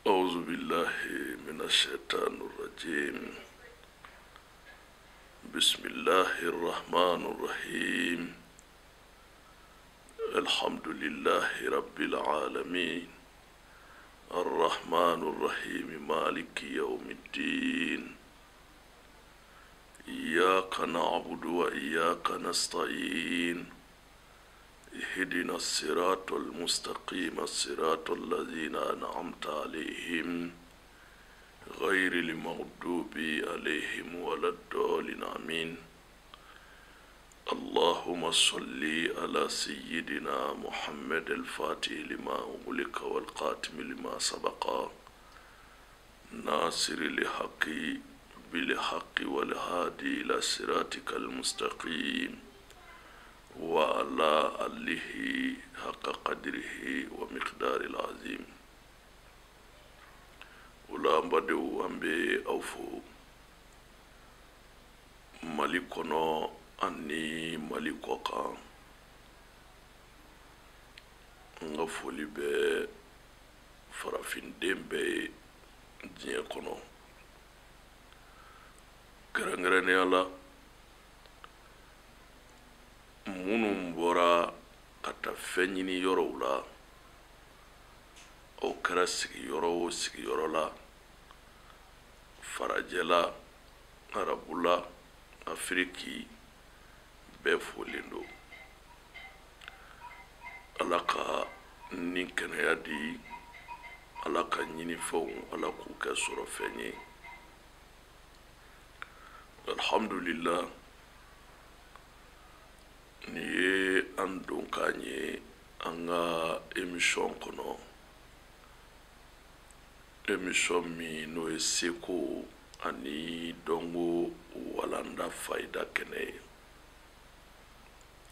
أعوذ بالله من الشيطان الرجيم. بسم الله الرحمن الرحيم. الحمد لله رب العالمين الرحمن الرحيم مالك يوم الدين. إياك نعبد وإياك نستعين. اهدنا الصراط المستقيم الصراط الذين أنعمت عليهم غير المغضوب عليهم ولا الضالين، آمين. اللهم صل على سيدنا محمد الفاتح لما أغلق والخاتم لما سبق ناصر الحق بالحق والهادي إلى صراطك المستقيم وعلى آله حق قدره ومقدار العظيم. O la an badenw, an bɛ aw fo Mali kɔnɔ ani Mali kɔkan. N ka foli bɛ farafinden bɛɛ ye diɲɛ kɔnɔ, kɛrɛnkɛrɛnnenya la minnu bɔra ka taa fɛn ɲini yɔrɔw la. O kɛra sigiyɔrɔ o sigiyɔrɔ la, farajɛla, arabula, Afiriki, bɛɛ folen don. Ala ka ni kɛnɛya di, Ala ka ɲinifɛnw, Ala k'u kɛ sɔrɔ fɛn ye. Alhamdulillah, nin ye an donkan ye an ka émission kɔnɔ, émission min n'o ye seko ani dɔnko walanda fayida kɛnɛ ye.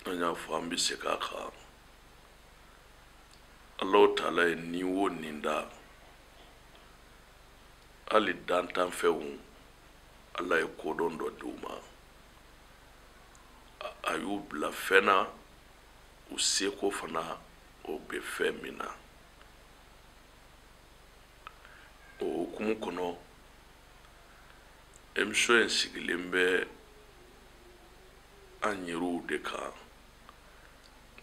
An y'a fɔ, an bɛ segin a kan, Alahu Taala ye ni o nin da, hali dantanfɛnw, Ala ye kodɔn dɔ di u ma, a y'u bila fɛn na, u seko fana o bɛ fɛn min na. O hukumu kɔnɔ, émission in sigilen bɛ an yɛrɛw de kan,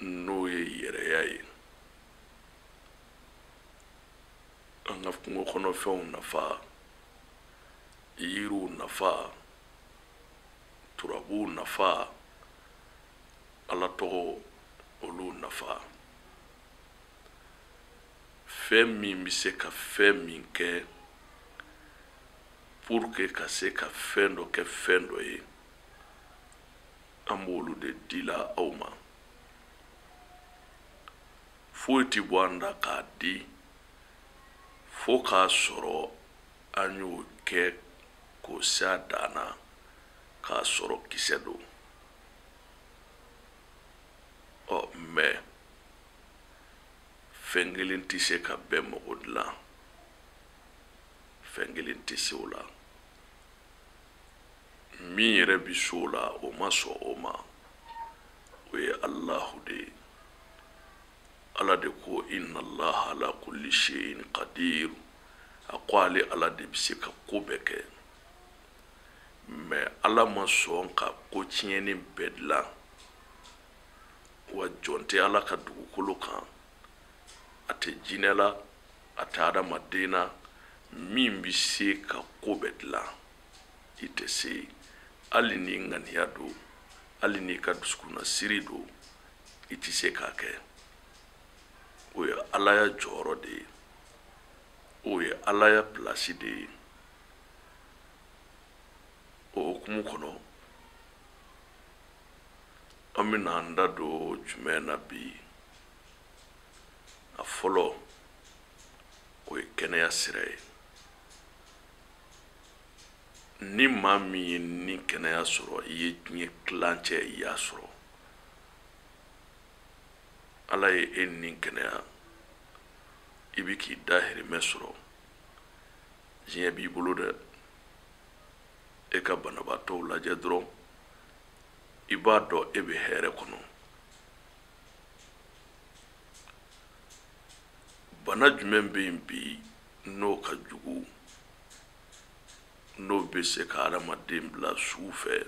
n'o ye yɛrɛya ye, an ka kungo kɔnɔfɛnw nafa, yiriw nafa, turabuw nafa, Ala tɔgɔ olu nafa, fɛn min bɛ se ka fɛn min kɛ pour que ka se ka fɛn dɔ kɛ fɛn dɔ ye, an b'olu de dila aw ma. Foyi ti bɔ an da k'a di fo k'a sɔrɔ an y'o kɛ k'o se a dan na, k'a sɔrɔ kisɛ don. Ɔ mais fɛn kelen tɛ se ka bɛɛ mago dilan, fɛn kelen tɛ se o la. Min yɛrɛ bɛ se o la, o ma sɔn o ma, o ye Alahu de ye. Ala de ko inna Allaha ala kulli shay'in qadir. A ko ale Ala de bɛ se ka ko bɛɛ kɛ, mais Ala ma sɔn ka ko tiɲɛni bɛɛ dilan. Wa jɔn tɛ Ala ka dugukolo kan, a tɛ jinɛ la, a tɛ adamaden na, min bɛ se ka ko bɛɛ dilan. I tɛ se, hali n'i ŋaniya don, hali n'i ka dusukunnasiri don, i tɛ se k'a kɛ. O ye Alaya jɔyɔrɔ de ye, o ye Alaya pilasi de ye. O hukumu kɔnɔ, an bɛna an da don jumɛn na bi? A fɔlɔ, o ye kɛnɛya sira ye. Ni maa min ye ni kɛnɛya sɔrɔ, i ye diɲɛ tilancɛ i y'a sɔrɔ. Ala ye e ni kɛnɛya, i bɛ k'i dahirimɛ sɔrɔ, diɲɛ b'i bolo dɛ. E ka banabaatɔw lajɛ dɔrɔn, i b'a dɔn e bɛ hɛrɛ kɔnɔ. Bana jumɛn bɛ yen bi? N'o ka jugu, n'o bɛ se ka adamaden bila su fɛ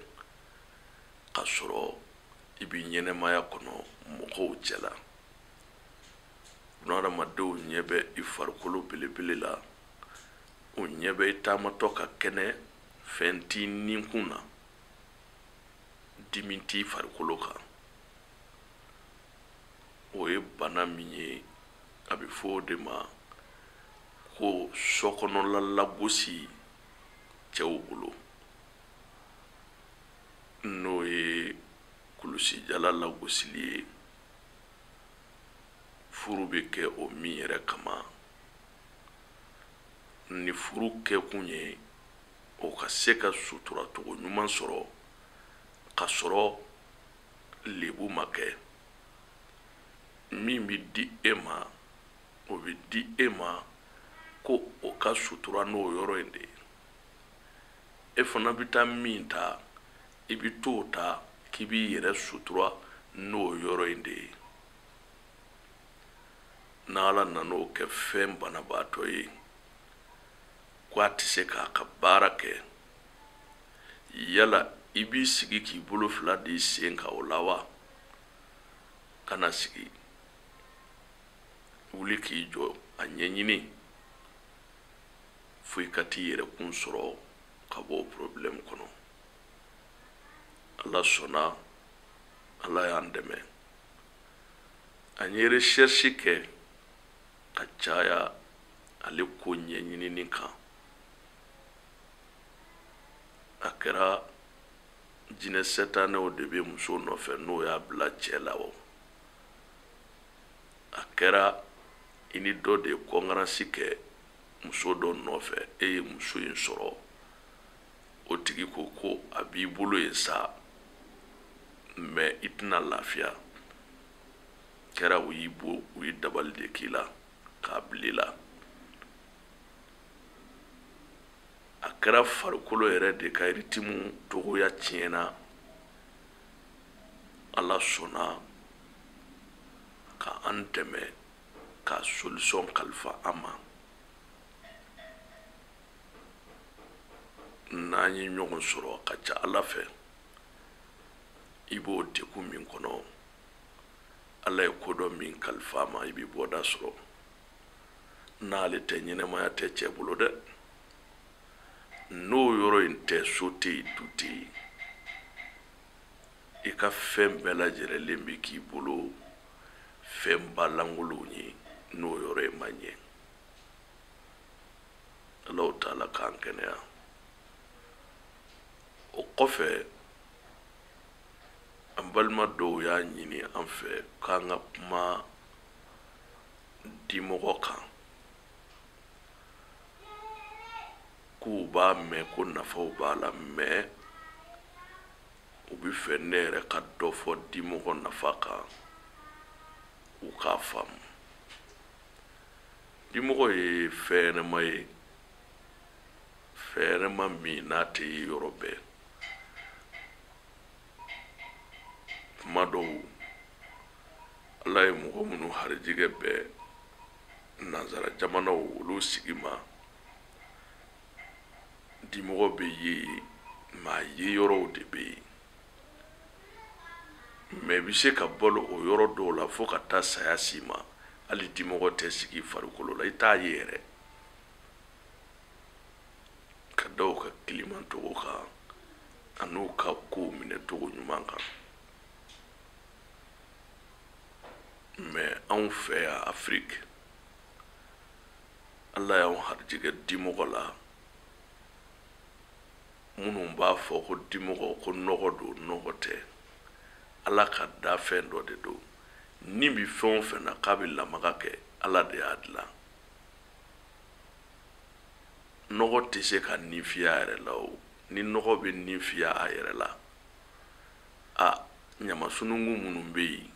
k'a sɔrɔ i bɛ ɲɛnɛmaya kɔnɔ mɔgɔw cɛ la. Bunadamadenw ɲɛ bɛ i farikolo belebele la, o ɲɛ bɛ i taamatɔ ka kɛnɛ, fɛn t'i ninkun na, dimi t'i farikolo kan. O ye bana min ye, a bɛ fɔ o de ma ko sokɔnɔla lagosi cɛw bolo, n'o ye kulusijala lagosili ye. Furu bɛ kɛ o min yɛrɛ kama, ni furu kɛkun ye o ka se ka suturacogo ɲuman sɔrɔ ka sɔrɔ lebu ma kɛ. Min bɛ di e ma, o bɛ di e ma ko o ka sutura n'o yɔrɔ in de ye. E fana bɛ taa min ta, i bɛ t'o ta k'i b'i yɛrɛ sutura n'o yɔrɔ in de ye. N'Ala nan'o kɛ fɛn banabaatɔ ye ko a tɛ se k'a ka baara kɛ, yala i b'i sigi k'i bolo fila d'i sen kan o la wa? Kana sigi, wuli k'i jɔ a ɲɛɲini fo i ka t'i yɛrɛ kun sɔrɔ ka bɔ o problème kɔnɔ. Ala sɔnna, Ala y'an dɛmɛ, an ye recherche kɛ ka caya ale ko ɲɛɲinini kan. A kɛra jinɛ sɛtanɛw de bɛ muso nɔfɛ n'o y'a bila cɛ la o, a kɛra i ni dɔ de ye kɔnkaransi kɛ muso dɔ nɔfɛ, e ye muso in sɔrɔ, o tigi ko ko a b'i bolo yen sa, mɛ i tɛna lafiya. Kɛra u y'i bo, u ye dabali de k'i la k'a bila i la. A kɛra farikolo yɛrɛ de ka rythme togoya tiɲɛna. Ala sɔnna ka an dɛmɛ ka solution kalifa an ma. N'an ye ɲɔgɔn sɔrɔ, a ka ca Ala fɛ, i b'o degun min kɔnɔ, Ala ye ko dɔ min kalifa a ma, i bɛ bɔda sɔrɔ. N'ale tɛ, ɲɛnɛmaya tɛ cɛ bolo dɛ. N'o yɔrɔ in tɛ, so tɛ yen, du tɛ yen, i ka fɛn bɛɛ lajɛlen bɛ k'i bolo fɛnba lankolonw ye, n'o yɔrɔ in ma ɲɛ. Alahu taala k'an kɛnɛya. O kɔfɛ, an balima dɔw y'a ɲini an fɛ k'an ka kuma dimɔgɔ kan, k'u b'a mɛn ko nafaw b'a la, mɛ u bɛ fɛ ne yɛrɛ ka dɔ fɔ dimɔgɔ nafa kan, u k'a faamu. Dimɔgɔ ye fɛn ɲɛnama ye, fɛn ɲɛnama min n'a tɛ ye yɔrɔ bɛɛ. Kuma dɔw, Ala ye mɔgɔ minnu harijigɛ bɛɛ nanzara jamanaw olu sigi ma, dimɔgɔ bɛ ye yen, maa ye yɔrɔw de bɛ yen, mɛ i bɛ se ka balo o yɔrɔ dɔw la fo ka taa saya s'i ma, hali dimɔgɔ tɛ sigi farikolo la, i t'a ye yɛrɛ. Ka da u ka climat cogo kan an'u ka kow minɛ cogo ɲuman kan. Mɛ anw fɛ yan Afiriki, Ala y'anw harijigɛ dimɔgɔ la. Minnu b'a fɔ ko dimɔgɔ ko nɔgɔ don, nɔgɔ tɛ, Ala ka dafɛn dɔ de don. Ni bi fɛn o fɛn na k'a bɛ lamaga kɛ, Ala de y'a dilan. Nɔgɔ tɛ se ka nin fiyɛ a yɛrɛ la o. Ni nɔgɔ bɛ nin fiyɛ a yɛrɛ la, a ɲama sununkun minnu bɛ yen,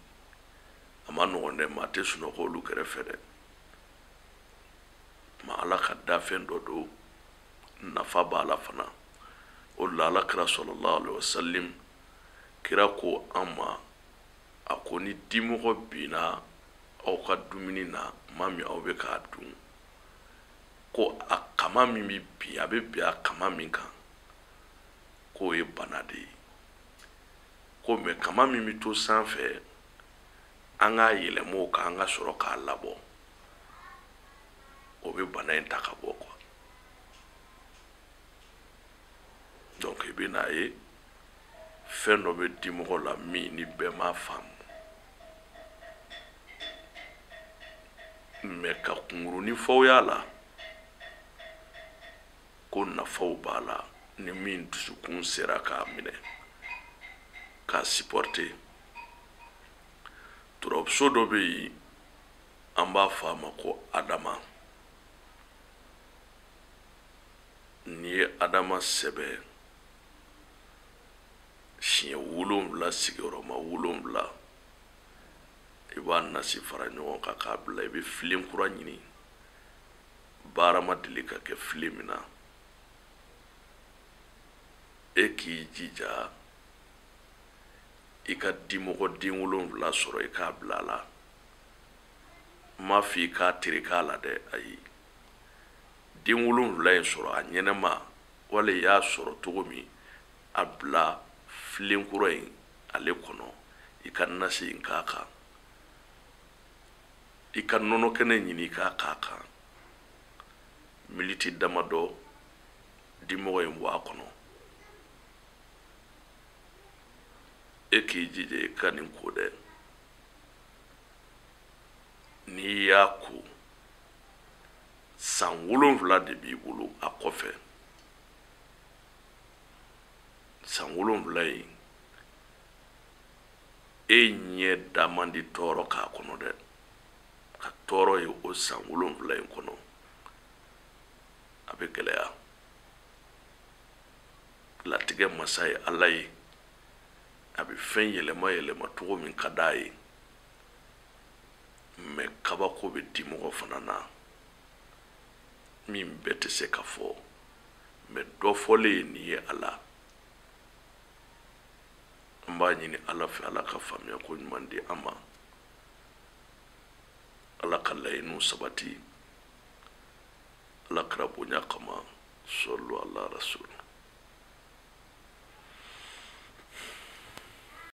a ma nɔgɔn dɛ, maa tɛ sunɔgɔ olu kɛrɛfɛ dɛ. Ma Ala ka dafɛn dɔ don, nafa b'a la fana. O de la Ala kira sɔlɔlahu alaihi wasallam, kira ko an ma, a ko ni dimɔgɔ binna aw ka dumuni na, maa min aw bɛ k'a dun, Ko a kama min bɛ bin, a bɛ bin a kama min kan, k'o ye bana de ye. Ko mɛ kama min bɛ to sanfɛ, an k'a yɛlɛma o kan, an ka sɔrɔ k'a labɔ, o bɛ bana in ta ka bɔ quoi. Donc i bɛ n'a ye fɛn dɔ bɛ dimɔgɔ la min ni bɛɛ m'a faamu, mɛ ka kunkurunin fɔ y'a la ko nafaw b'a la ni min dusukun sera k'a minɛ k'a supporter. Turabuso dɔ bɛ yen, an b'a fɔ a ma ko Adama. N'i ye Adama sɛbɛn siɲɛ 7 sigiyɔrɔma 7, i b'a nasi fara ɲɔgɔn kan k'a bila. I bɛ filen kura ɲini, baara ma deli ka kɛ filen min na, e k'i jija i ka dimɔgɔ den 7 sɔrɔ, i k'a bila a la. N m'a fɔ i k'a tereke a la dɛ, ayi. Den 7 in sɔrɔ a ɲɛnɛma, wala i y'a sɔrɔ cogo min, a bila filen kura in ale kɔnɔ, i ka nasi in k'a kan, i ka nɔnɔ kɛnɛ ɲini i k'a k'a kan, militi damadɔ dimɔgɔ in bɔ a kɔnɔ. E k'i jija i ka nin ko dɛ. N'i y'a ko, san 7 de b'i bolo a kɔfɛ. San 7 in, e ɲɛ da man di tɔɔrɔ k'a kɔnɔ dɛ. Ka tɔɔrɔ ye o san 7 in kɔnɔ, a bɛ gɛlɛya. Latigɛ masa ye Ala ye, a bɛ fɛn yɛlɛma yɛlɛma cogo min ka d'a ye, mɛ kabako bɛ di mɔgɔ fana na min bɛɛ tɛ se ka fɔ, mɛ dɔ fɔlen ye nin ye a la. An b'a ɲini Ala fɛ, Ala ka faamuya ko ɲuman di an ma, Ala ka laɲiniw sabati, Ala kɛra bonya kama. Sɔlu ala rasul.